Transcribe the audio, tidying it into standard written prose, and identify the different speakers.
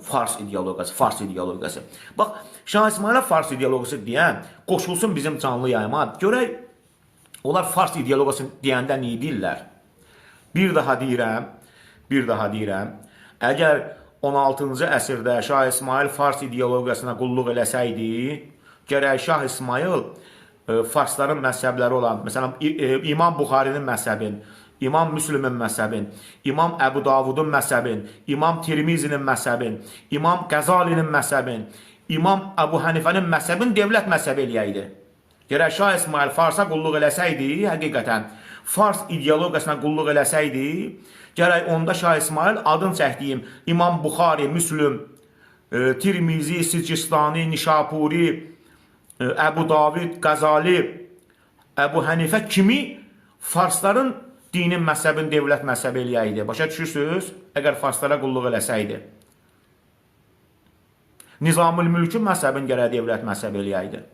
Speaker 1: Fars ideologiyası, Fars ideologiyası. Bax, Şah İsmayıla Fars ideologiyası deyən qoşulsun bizim canlı yayıma. Görək onlar Fars ideologiyası deyəndə nə deyirlər? Bir daha deyirəm, bir daha deyirəm. Əgər 16-cı əsrdə Şah İsmayıl Fars ideologiyasına qulluq eləsəydi, gərək Şah İsmayıl Farsların məzhəbləri olan, məsələn, İmam Buxarinin məzhəbin, İmam Müslümin məzhəbin, İmam Əbu Davudun məzhəbin, İmam Tirmizinin məzhəbin, İmam Qəzalinin məzhəbin, İmam Əbu Hənifənin məzhəbin dövlət məzhəbi eləyəydi. Gərək Şah İsmayıl Farsa qulluq eləsəydi, həqiqətən Fars ideologiyasına qulluq eləsəydi, gərək onda Şah İsmayıl adın çəkdiyim İmam Buxari, Müslüm, Tirmizi, Sicistani, Nişapuri, Əbu David, Qəzali, Əbu Hənifə kimi Farsların dinin, məzhəbin dövlət məzhəbi eləyəydi. Başa düşürsüz? Əgər Farslara qulluq eləsəydi. Nizamül Mülkün məzhəbin gərək dövlət məzhəbi eləyəydi.